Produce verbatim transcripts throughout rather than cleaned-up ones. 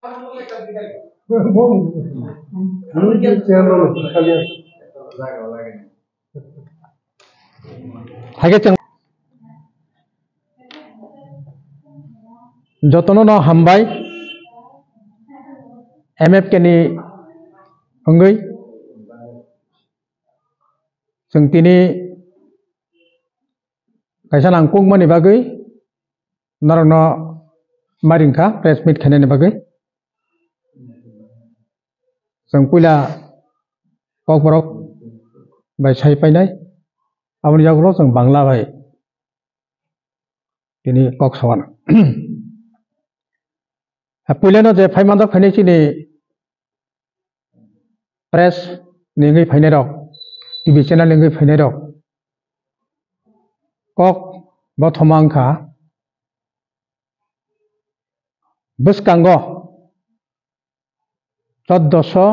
Haikhe chwng jotono no hambai M F K ni wngwi. Chwng tini kaisa nangkukmani bagwi norokno maring kha press meet khainani bagwi. Chwng puila kokborok bai sai painai, aboni yagulo chwng Bangla bai tini kok sawana. Puilano je phai manjak phainai chini press ni wngwi phainai rok, T V channel ni wngwi phainai rok, kok bothoma wngkha bwskango choddoso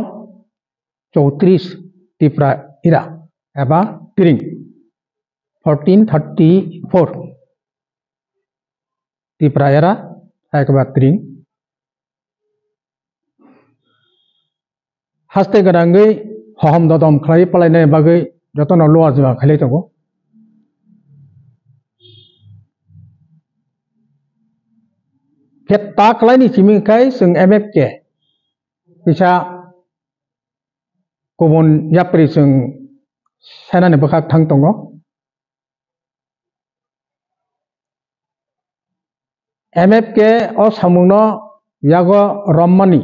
chowtris Tipra era eba tring, fourteen thirty four Tipra era eba tring. Haste gwnangwi hohom dodom khlai palainani bagwi jotono luar jima khailai tongo. Khe ta khlaini simi khai chwng M F K kisa kubun yapri chwng senani bwkhak thang tongo. M F K o samungno yago rommani,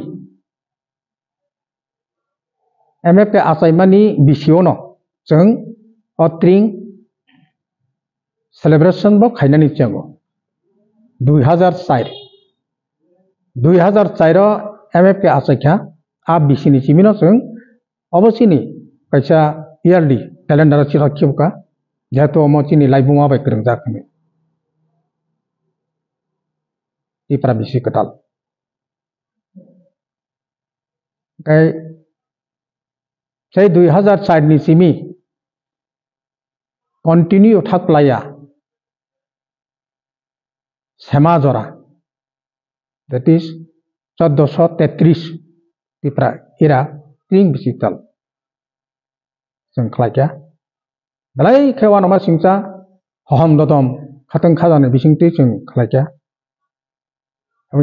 M F K achaimani bisiono chwng o tring celebration bo khainani chengo. Dui hazar char, dui hazar char o M F K achaikha, a bisini simino chwng obo chini kaisa yearly calendar o chithok khibuka, jehetu omo chini laibuma bai kwrwngjak hinwi. Tipra bisi kwtal. Tei sei dui hazar char ni simi continue thak playa sema jora, that is choddoso tetris Tipra era tring bisi tal chwng khlaikha. Belai khe uanama singcha hohom dodom khatang khajani bisingtwi chwng khlaikha.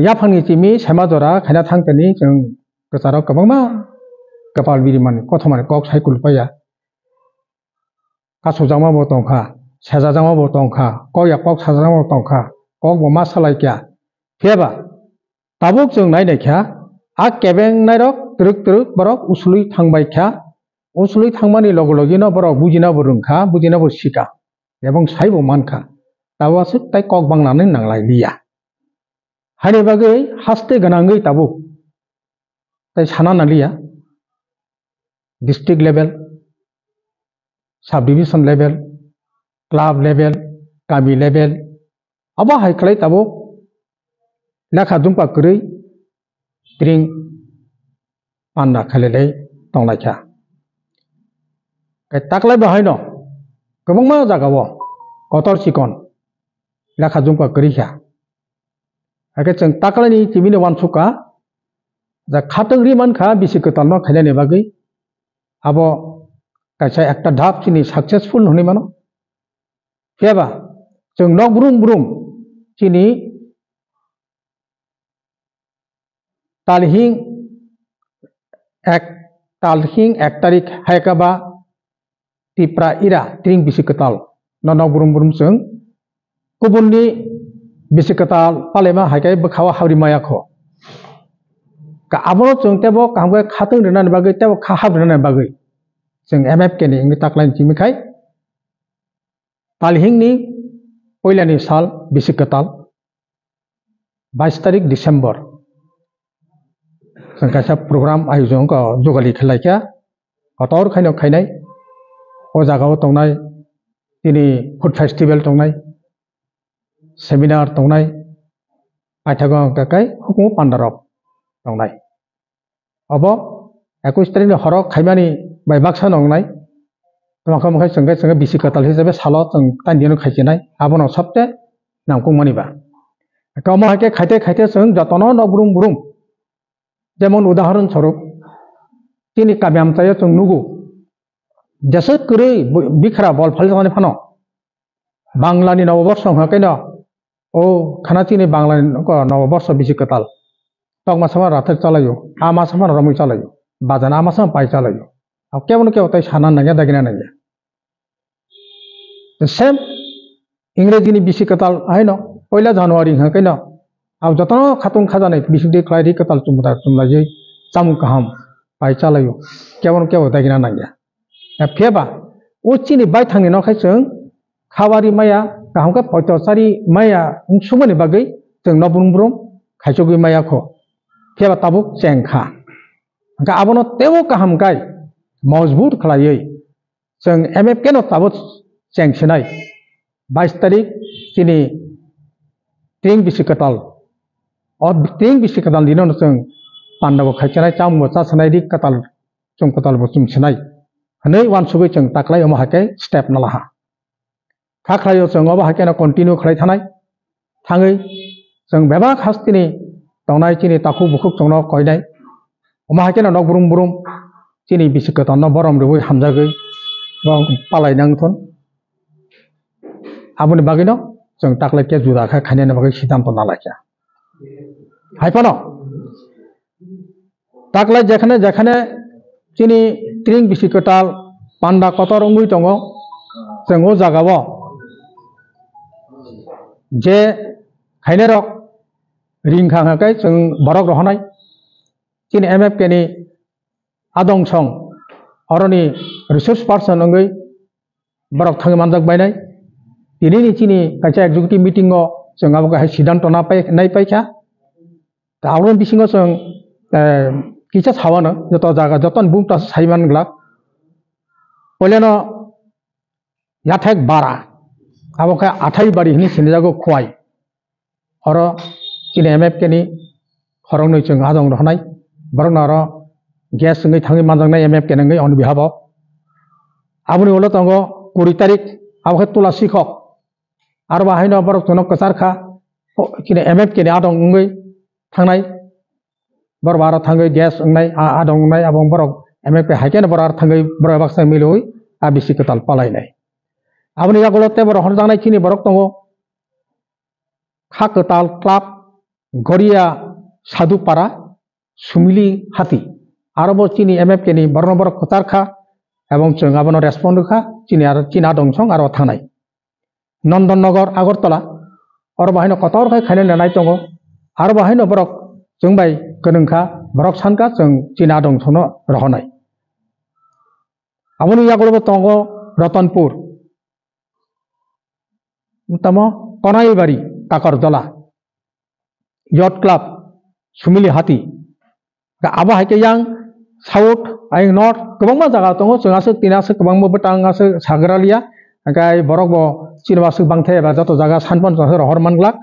Yaphangni chimi sema jora khaina thangtani chwng kwcharo kwbangma kwpal birimani kothomani kok sai kulupaiya. Kasojakma bo tongkha, sejajakma bo tongkha, kok ya kok sajakma bo tongkha, kok bo ma salaikya. Phiyaba tabuk chwng nainaikha, a kebengnairok twrwk twrwk borok usulwi thangbaikha, usulwi thangmani loge logeno borok bujina bo rwngkha, bujina bo sika, ebong saibo mankha. Tabo aswk tai kok bangnani nanglailiya. Haini bagwi haste gwnangwi tabuk tai sana naliya. District level, sub division level, club level, kami level, abo hai khlai tabuk lekha jumpa kwrwi tring panda khailai tonglai kha. Kai taklai bo haino kwbangma jagao kotor chikon lekha jumpa kwrwi kha. Hakhe chwng taklaini chimino uansukha, ja khatwng ri mankha bisi kwtalno khainani bagwi, abo kaisa ekta dhap chini successful hwnwi mano. Phiyaba chwng nok brum brum chini talhing ek, talhing ek tarik haikaba Tipra era tring bisi kwtal no nok brum brum chwng kubunni bisi kwtal palaima hai khe bwkhao habri maya kho. Ka abono chwng tebo kaham khe khatwng rwnani bagwi tebo kha hab rwnani bagwi chwng M F K ni wngwi taklaini chimi khai talhingni puilani sal bisi kwtal bais tarik December chwng kaisa program ayojon kha, jugali khlai kha, kotor khaino khainai. O jagao tongnai tini food festival tongnai, seminar tongnai, paithago hwnkha khe hukumu pandarok tongnai. Obo ekush tarikni horo khaimani bai baksa nongnai. Tamo khe omo khe chwng khe chwng khe bisi kwtal hisabe salo chwng tandino khaichinai. Abono sabte nangkukmani ba. Omo hai khe khaite khaite chwng jotono nok brum brum Jemon udahoron swarup, chini kami amchaio chwng nugo, jeswk kwrwi bo-, bikhra bol phaljaknai phano, Banglani Noboborsho hwnkha keno, o khana chini Banglani ko Noboborsho bisi kwtal. Tok masa phano rathai chalaio, a masa phano romwi chalaio, bajan a masa phano pai chalaio. Kebo no kebo tai sana nangya, dagina nangya. The same Ingrejini bisi kwtal haino poila January hwnkha keno, abo jotono khatung khajanai bisingtwi khlai ri kwtal chumda chumlaiwi chamung kaham pai chalaio, kebo no kebo dagina nangya. Phiya ba o chini baithangni no khai chwng khabari maya, kaham khe poito chari maya wng sukmani bagwi chwng no brum brum khaichogwi maya kho. Phiya ba tabuk cheng kha. Hwnkhe abono teibo kaham khai mojbut khlaiwi chwng M F K no tabuk cheng sinai. Bais tarik chini tring bisi kwtal. O tring bisi kwtal dino no chwng panda bo khai sinai, chamung bo cha sinai, ri kwtal, chwng kwtal bo chum sinai. Hwnwi uansugwi chwng taklai omo hai khe step na laha. Kha khlaio chwng obo hai kheno continue khlai thanai. Thangwi chwng bebak hasteni tongnai chini takhuk bukhuk chwngno koinai. Omo hai kheno nok brum brum chini bisi kwtalno borom rwui hamjagwi bo palai nang thun. Aboni bagwino chwng taklai khe juda khe khainani bagwi siddhanto na laikha. Hai phano taklai jekhane jekhane chini tring bisi kwtal panda kotor wngwi tongo, chwng o jagao je khainairok ringkha hwnkhe chwng borok rohornai. Chini M F K ni adong song oroni resource person wngwi borok thangwi manjak bainai. Tinini chini kaisa executive meeting o chwng abo hai siddhanto na pai, nai paikha. Ta aboni bisingo chwng, eh, kisa sawano joto jaga, joto ni bumta sai man glak. Poilano yathek bara, abo khe athai bari hini sinijago Khowai. Oro chini M F K ni khoroknwi chwng adong rohornai. Borokno oro guest wngwi thangwi manjaknai M F K ni wngwi on behalf o. Aboni ulo tongo kuri tarik, abo khe Tula Sikhok. Aro bo haino borok chwngno kwchar kha, o, chini M F K ni adong wngwi thangnai. Borok bo aro thangwi guest wngnai, a, adong wngnai, abo borok M F K hai kheno borok aro thangwi borok baksa milwi a bisi kwtal palainai. Aboni yagulo tei borok horjaknai chini borok tongo. Kha Kwtal Club, Goria Sadhu Para, Sumili Hati. Aro bo chini M F K ni borokno borok kwchar kha, ebong chwng abono respond rwkha, chini aro chini adong song aro thangnai. Nondon Nogor, Agartala, oro bo haino kotor khai khainai nanai tongo. Aro bo haino borok chwng bai kwrwng kha, borok san kha chwng chini adong songno rohornai. Aboni yagulo bo tongo Ratanpur, tamo Konaibari, Takarjala, Yacht Club, Sumili Hati. Da abo hai khe yang South, ayang North, kwbangma jaga tongo, chwng aswk tini aswk kwbangma bwtang aswk sagra liya. Hwnkhe borok bo chini bo aswk bangthe eba joto jaga sanphano chwng aswk rohor man glak.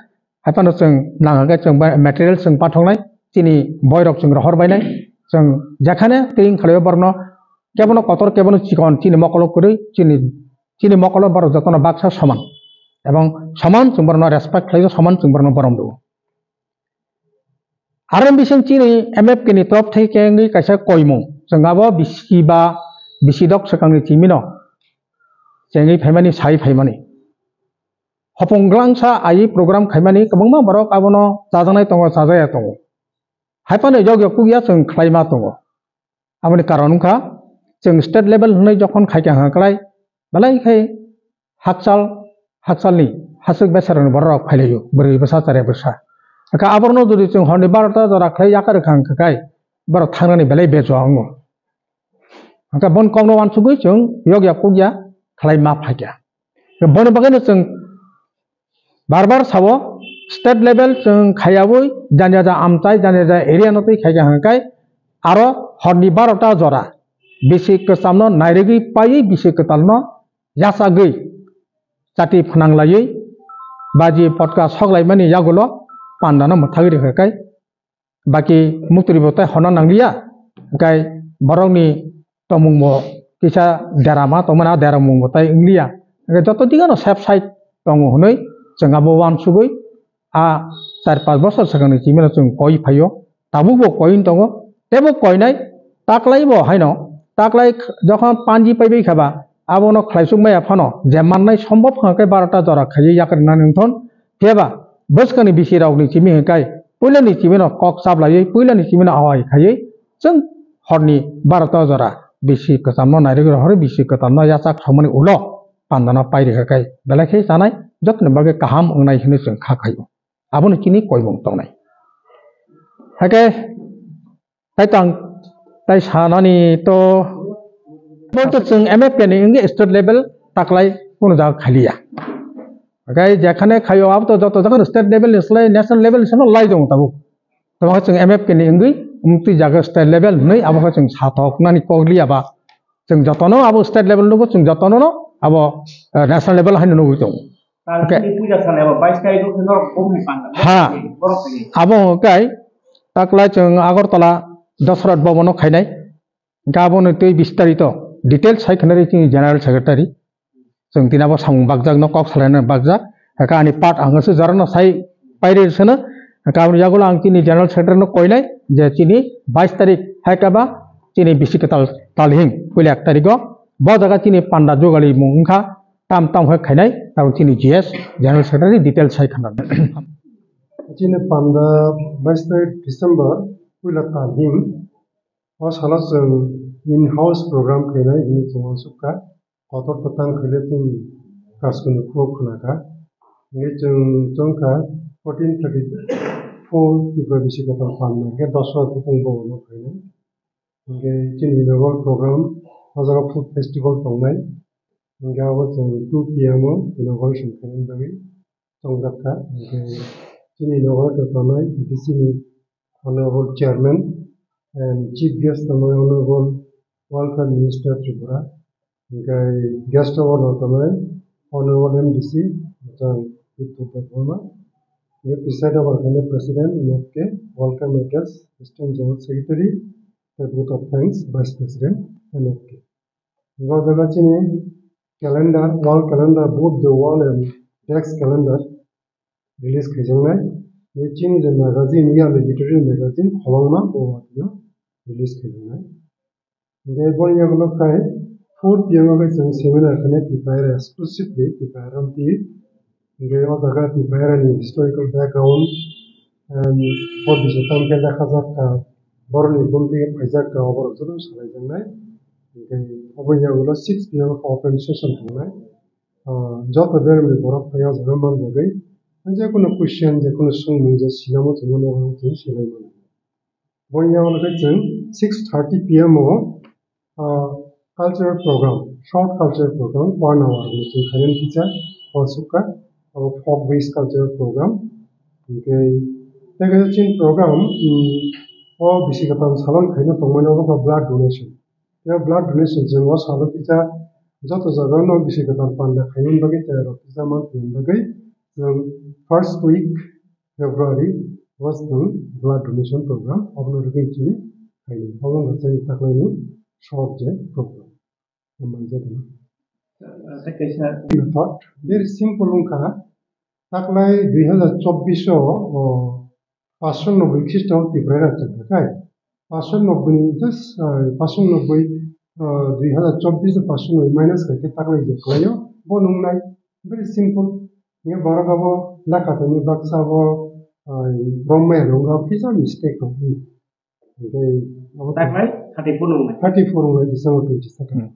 Hai phano chwng nang hwnkhe chwng bai material chwng pathoknai, chini boirok chwng rohor bainai. Chwng jekhane tring khlaio borokno, kebono kotor, kebono chikon, chini mokolo kwrwi, chini, chini mokolo borok jotono baksa soman. Ebong soman chwng borokno respect khlaio, soman chwng borokno borom rwo. Aro bising chini M F K ni top thai khe wngwi kaisa koimung, chwng abo bisi ba bisi dok swkangni chimino chengwi phaimani, sai phaimani. Hopong glangsa ai program khaimani kwbangma borok abono chajaknai tongo, chajaya tongo. Hai phano yokya kukya chwng khlaima tongo. Aboni karon wngkha, chwng state level hwnwi jokhon khaikha hwnka kwlai, belai khai hakchal, hakchalni haswk besarokni bororok phailaio, bwrwi bwsa, chare bwsa. Hwnkha aborokno jodi chwng horni barota jora khlai yakarwkha hwnka khai, borok thangnani belai bejua wngo. Hwnkha boni kokno uansugwi chwng yokya kukya khlai ma phaikha. Boni bagwino chwng bar bar sao, state level chwng khaiyaui jani ja amchai, jani ja area no twi khaikha hwnkai aro horni barota jora bisi kwchamno nairigwi paiwi bisi kwtalno yachagwi chati phnang laiwi baji potka sok laimani yagulo pandano mwthagwi rwkha kai. Baki muktwi bo tai honna nangliya, hwnkhe borokni tongmung bo kisa derama tongmani, a deramung bo tai wngliya. Hwnkhe joto digano safe side tongo hwnwi chwng abo uansugwi a char panch bosor swkangni chimino chwng koi phaio, tabukbo koi wng tongo, Tebo koinai taklai bo haino, taklai jokhon panji paibai khaba, abono khlaisuk maya phano je mannai sombhob hwnkhe barota jora khaiwi yakarnani wngthon. Phiyaba bwskangni bisi rokni simi hwnkhe puilani simino kok chaplaiwi, puilani simino awai khaiwi chwng horni barota jora bisi kwchamno nairwgwi rohorwi bisi kwchamno yachak songmani ulo pandano pairikha khe belai khe chanai jotoni bagwi kaham wngnai hwnwi chwng kha khaio. Abono chini koimung tongnai. Hakhe tai tang tai sanani to, to chwng M F K ni wngwi state level taklai kunu jaga khaliya. Hakhe jekhane khaio abo to joto jaga state level ni slai national level ni sano lai tongo tabuk. Tamo khe chwng M F K ni wngwi umtwi jaga state level hwnwi abo khe chwng satok nani kok liya ba. Chwng jotono abo state level nugo, chwng jotono no abo, eh, national level haino nugwi tongo. Tal Okay. Chini puja sale abo bais tarik o khe norok bumni panda. Ha. Borok ni. Abo hwnkhe taklai chwng Agartala Dasrat Bhavan o khainai. Hwnkhe abo ni twi bistarito details hai khwnari chini General Secretary. Chwng tini abo samung bakjak no kok salaina bakjak. Hwnkhe ani part ang se jorano sai pairi seno. Hwnkhe aboni yagulo ang chini General Secretary no koinai je chini bais tarik hai khe ba chini bisi kwtal talhing puila ek tarik o bo jaga chini panda jugali mung wngkha tam tam hai khainai tabuk chini G S General Secretary details sai khana. Chini panda bais tarik December puila talhing o salo chwng in-house program khainai hinwi chwng uansukha. Kotor kwtang khaile chwng kasuni khuk khwnakha. Hingke chwng chongkha fourteen thirty-four Tripura bisi kwtal panda hingke doso kutung bono khainai. Hingke chini inaugural program o jaga food festival tongnai. Hingke abo chwng two P M o inauguration khainani bagwi chongjak kha. Hingke chini nogo tongnai B T C ni Honorable Chairman and Chief Guest tongnai Honorable Welfare Minister Tripura. Hingke guest of honor tongnai Honorable M D C Rajang Bidya Debbarma. Hingke preside over khainai President M F K, welcome address, Assistant General Secretary, tei vote of thanks Vice President M F K. Hingke o jaga chini calendar, wall calendar, both the wall and desk calendar release khaijaknai. Tei chini je magazine, yearly literary magazine, Kholongma, bo watino release khaijaknai. Hingke bo yagulo khai four P M o khe chwng seminar khainai Tipraira exclusively, Tipraira amtwi. Hingke o jaga Tipraira ni historical background, and o bising tamo khe lekhajak kha, borokni bumtwi khe phaijak kha, oborok joto salaijaknai. Hingke obo yagulo six P M khe open session tongnai. Ah, joto beremni borok phai o jaga manjagwi, jekunu question, jekunu swngmung je sinamo chwngno nogo chwng silai mano. Bo wngya khe chwng six thirty P M o, ah, cultural program, short cultural program, one hour ni chwng khainani kisa, o sukha, abo folk based cultural program. Hingke, tei kaisa chini program, um, o bisi kwtal salon khaina tongmani abo khe blood donation. Tei blood donation chwng o salo kisa joto jagao no bisi kwtal panda khaimani bagwi tei rok kisa manthokmani bagwi chwng first week February o chwng blood donation program abono rwgwi chini khainai. Obo wngkha chini taklaini short je program. Hambai jotono. Tei kaisa method very simple wngkha. Taklai dui hazar chobbish o, o, paanch sho nobboi Khristo Tipraira chwng kha khai. Paanch sho nobboi ni just, ah, paanch sho nobboi, ah, dui hazar chobbish o paanch sho nobboi minus khai khe taklai je khlaio, bo nungnai. Very simple. Ye borok abo lekha tongni baksa bo, ah, romwi rwngo, kisa mistake rok. Hingke abo taklai thirty-four nungnai. Thirty-four nungnai December twenty-second. Hmm.